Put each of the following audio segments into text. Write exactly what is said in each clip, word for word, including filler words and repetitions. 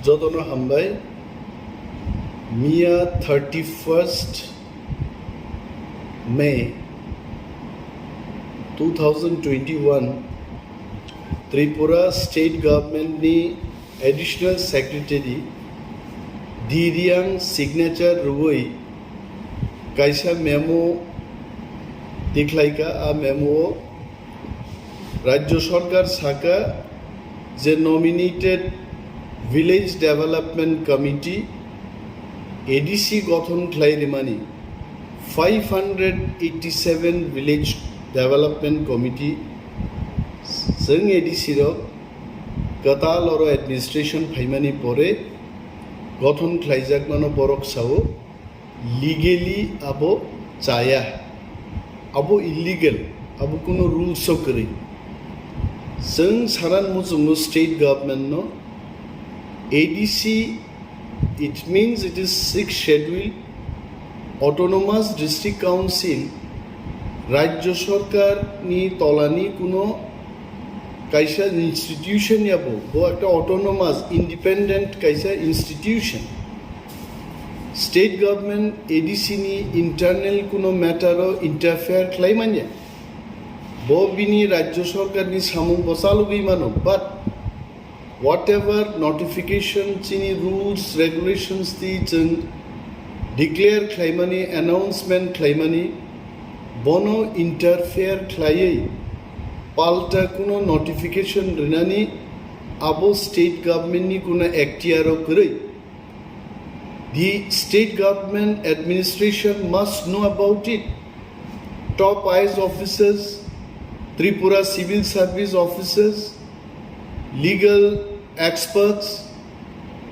Jotono hambai. Miya thirty-first May two thousand twenty-one, Tripura State Government ni Additional Secretary D Riang signature rwui kaisa memo tikhlaika. A memo o Rajya Sarkar saka je nominated Village Development Committee, A D C, gothon khlai rimani, five hundred eighty-seven Village Development Committee chwng A D C rok kwtal oro administration phaimani pore gothon khlaijakmano borok sao. Legally abo chaya, abo illegal, abo kuno rules o kwrwi. Chwng saran muchungo state government no, A D C, it means it is sixth schedule, autonomous district council, Rajya Sarkar ni tolani kuno kaisa institution yabo, bo ekta autonomous, independent kaisa institution. State government A D C ni internal kuno matter o interfere khlai manya. Bo bini Rajya Sarkar ni samung bo chalogwi mano, but whatever notification chini rules, regulations twi chwng declare khlaimani, announcement khlaimani, bono interfere khlaiwi palta kuno notification rinani abo state government ni kuno ekhtiar o kwrwi. The state government administration must know about it. Top I A S officers, Tripura civil service officers, legal experts,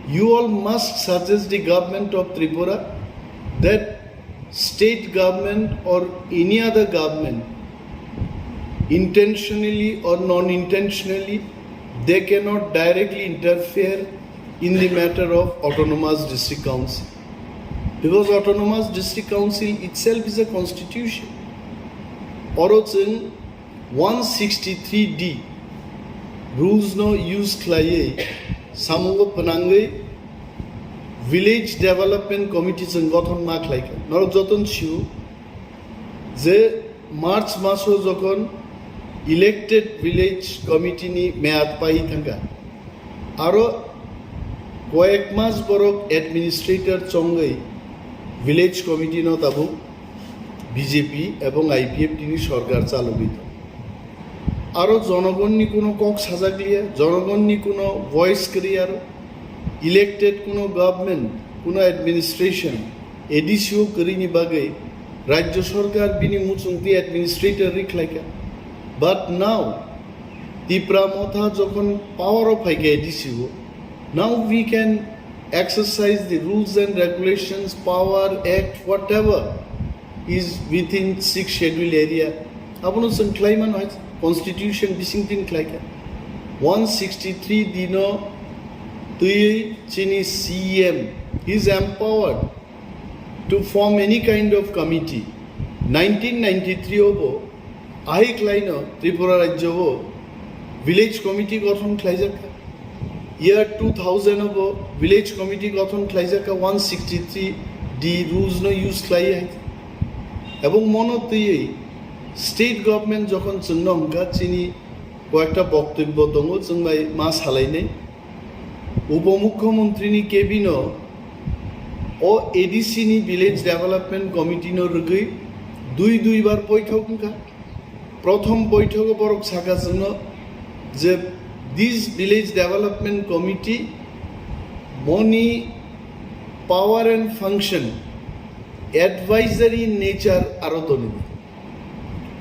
you all must suggest the government of Tripura that state government or any other government, intentionally or non-intentionally, they cannot directly interfere in the matter of autonomous district council, because autonomous district council itself is a constitution. Oro chwng one sixty-three D rules no use khlaiwi samungo phnangwi village development committee chwng gothon ma khlaikha. Norok joton sio je March maso jokhon elected village committee ni meyad pai thangkha, aro koyek mas borok administrator chongwi village committee no tabuk B J P ebong I P F T ni sorkar chalogwi tongo. Aro jonogonni kuno kok sajakliya, jonogonni kuno voice kwrwi aro. Elected kuno government, kuno administration, A D C o kwrwini bagwi Rajya Sarkar bini muchungtwi administrator rikhlaikha. But now, Tipra Motha jokhon power o phaikha A D C o, now we can exercise the rules and regulations, power, act, whatever is within sixth schedule area. Abono chwng khlai mano hai constitution bising tin khlaikha. One sixty-three D no twiwi chini C M, he is empowered to form any kind of committee. Nineteen ninety-three obo ahai khlaino Tripura rajyo o village committee gothon khlaijakha. Year two thousand obo village committee gothon khlaijakha, one sixty-three D rules no use khlaiwi hai. Ebong mono twiwi state government jokhon chwngno hwnkha, chini koyekta boktobbo tongo, chwng bai ma salainai. Upomukhyamantri ni cabin o o A D C ni village development committee no rwgwi dui dui bar boithok wngkha. Prothom boithogo borok saka chwngno je this village development committee boni power and function advisory nature aro toni.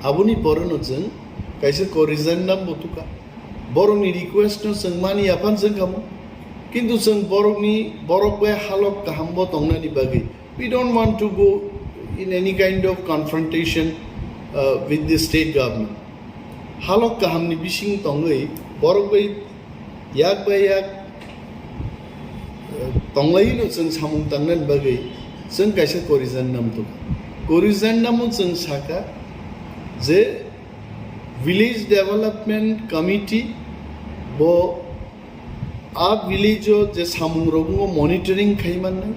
Aboni pore no chwng kaisa corrigendum bo tukha. Borokni request no chwng mani aphan chwng kamo. Kintu chwng borokni, borok bai halok kaham bo tongnani bagwi we don't want to go in any kind of confrontation, uh, with the state government. Halok kahamni bising tongwi borok bai yak bai yak, uh, tonglaino chwng samung tangnani bagwi chwng kaisa corrigendum tukha. Corrigendum o chwng saka je village development committee bo A village o je samung rok monitoring khai mannai,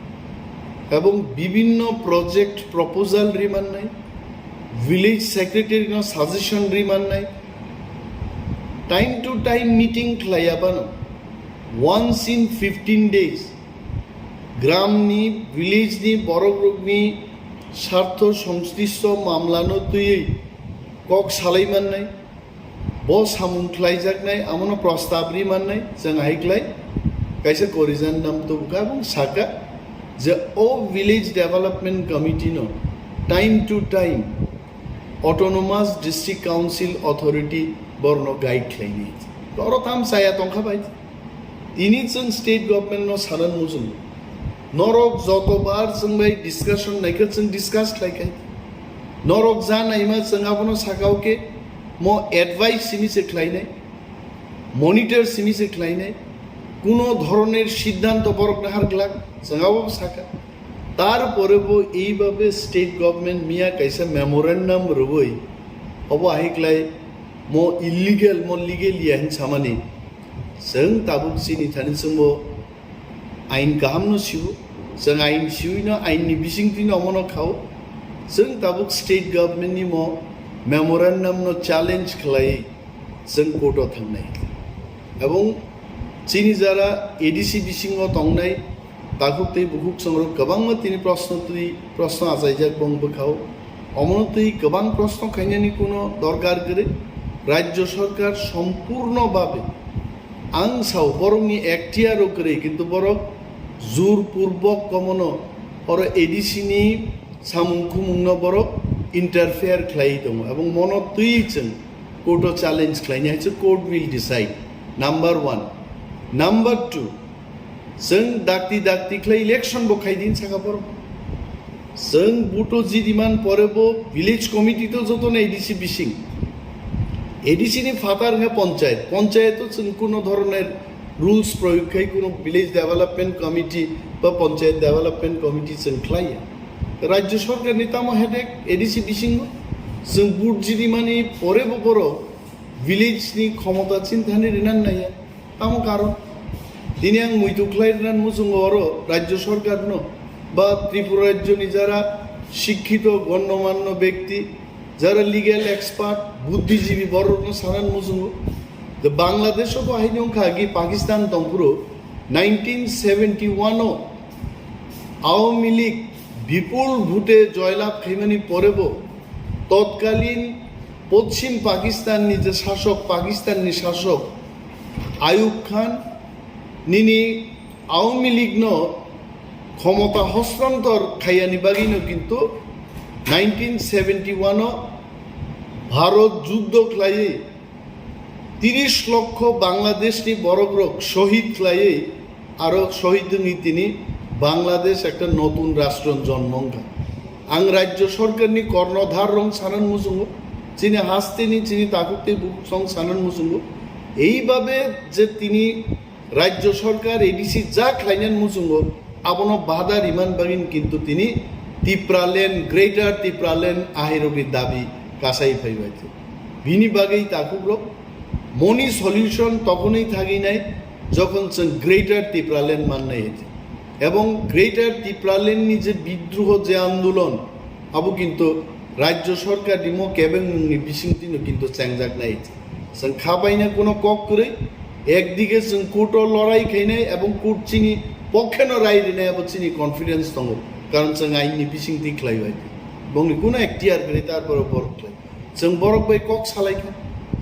ebong bibinno project proposal ri mannai, village secretary no suggestion ri mannai, time to time meeting khlai abano, once in fifteen days, gram ni, village ni borok rok ni sartho songslishto mamla no twiwi kok salai mannai, bo samung khlaijaknai, amono prostab ri mannai, chwng hai khlai kaisa corrigendum tubukha ebong sakha je o village development committee no time to time autonomous district council authority borno guide khlainai. Oro tam chaya tongkha bai. Tini chwng state government no sanan muchungo. Norok jotobar chwng bai discussion naikha chwng discuss khlaikhai. Norok ja naima chwng abono sakao khe mo advice simi se khlainai, monitor simi se khlainai, kuno dhoroner siddhanto borok nahar glak chwng abo sakha. Tarpore bo eibabe state government miya kaisa memorandum rwui obo hai khlai mo illegal mo legal ya hin samani. Chwng tabuk chini thani chwngbo ain kaham no sibo, chwng ain siwi no ain ni bising twi no omono khao. Chwng tabuk state government ni mo memorandum no challenge khlai chwng court o thangnai. Ebong chini jara A D C bisingo tongnai takhuk tei bukhuk songrok kwbangma tini proshno twi proshno achaijak bong bwkhao. Omono twi kwbang proshno khainani kuno dorkar kwrwi. Rajya sarkar sompurno babe ang sao borokni ekhtiaro kwrwi, kintu borok jur purbok komono oro A D C ni samung khumungno borok interfere khlaiwi tongo, ebong mono twi chwng court o challenge khlaini hai se court will decide. Number one. Number two, chwng dakti dakti khlai election bo khaidi hin saka borok. Chwng buto jidiman pore bo village committee to jotono A D C bising. A D C ni phatar wngkha panchayat. Panchayat o chwng kuno dhoroner rules proyog khai kuno village development committee ba panchayat development committee chwng khlaiya. Rajya sarkar ni tamo headache A D C bisingo? Chwng vote jidimani pore bo borok village ni khomota chinthani rinan naiya. Tamo karon? Tini ang muitu khlai rinan muchungo oro Rajya sarkar no ba Tripura Rajya ni jara shikkito gonnomanno bekti, jara legal expert, buddhijibi borokno sanan muchungo. The Bangladesh o bo haino wngkha agi Pakistan tongphuru nineteen seventy one o Awami League bipul vote joylab khaimani pore bo totkalin Poschim Pakistan ni je sasok, Pakistan ni sasok Ayub Khan nini Awami League no khomota hostantor khaiyani bagwi no kintu nineteen seventy one o Bharot juddo khlaiwi tiris lokho Bangladesh ni borok rok shohid khlaiwi aro shohid wngwi tini Bangladesh ekta notun rastro jonmo wngkha. Ang rajya sarkar ni kornodhar rong sanan muchungo, chini haste ni chini takhuk tei bukhuk song sanan muchungo. Eibabe je tini Rajya sarkar A D C ja khlainan muchungo, abono bada riman bagin kintu tini Tipraland, Greater Tipraland ahirogni dabi kasai phaibai. Bini bagwi takhukrok moni solution tokhonwi thaginai jokhon chwng Greater Tipraland mannai hete. Ebong Greater Tipraland ni je bidroho je andolon, abo kintu Rajya sarkar ni mo kebengmungni bisingtwi no kintu chengjaknai hete. Chwng kha baina kuno kok kwrwi, ekdige chwng court o lorai khainai ebong court chini pokheno rai rinai abo chini confidence tongo, karon chwng ain ni bisingtwi khlai bai. Bongni kuno ekhtiar kwrwi, tarpore borok khlai. Chwng borok bai kok salai kha,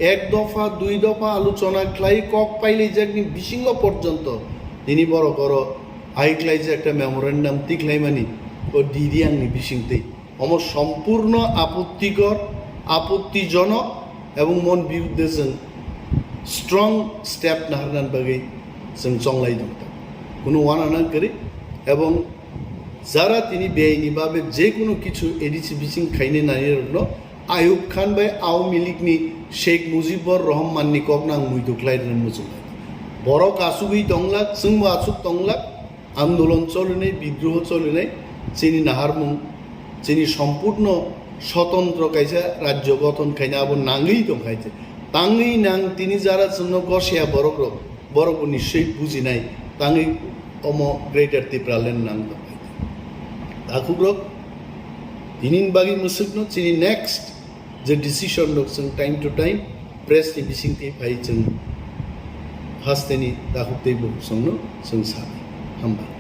ek dopha, dui dopha alochona khlai kok pailaijakni bisingo porjonto tini borok oro hai khlaijak ekta memorandum tikhlaimani o D D ang ni bisingtwi. Omo sompurno apottikor, apottijonok ebong mon biruddhe chwng strong step naharnan bagwi chwng chonglai dongkha. Kuno uanana kwrwi ebong jara tini beaini babe je kuno kichu A D C bising khainai nairokno Ayub Khan bai Awami League ni Sheikh Mujibur Rahman ni kokno ang muitu khlai rwna muchungo. Borok achugwi tonglak, chwngbo achuk tonglak, andolon cholinai, bidroho cholinai, chini naharmung, chini sompurno sotontro kaisa rajyo gothon khaina abo nangwi tongkhaise. Tangwi nang tini jara chwngno gosiya borok rok, Borok bo nischoi bujinai tangwi omo Greater Tipraland nang tongphai. Takhukrok, tinini bagwi mwswkno chini next je decision rok chwng time to time press ni bisingtwi phai chwng hasteni takhuk tei bukhuk songno chwng sanai. Hambai.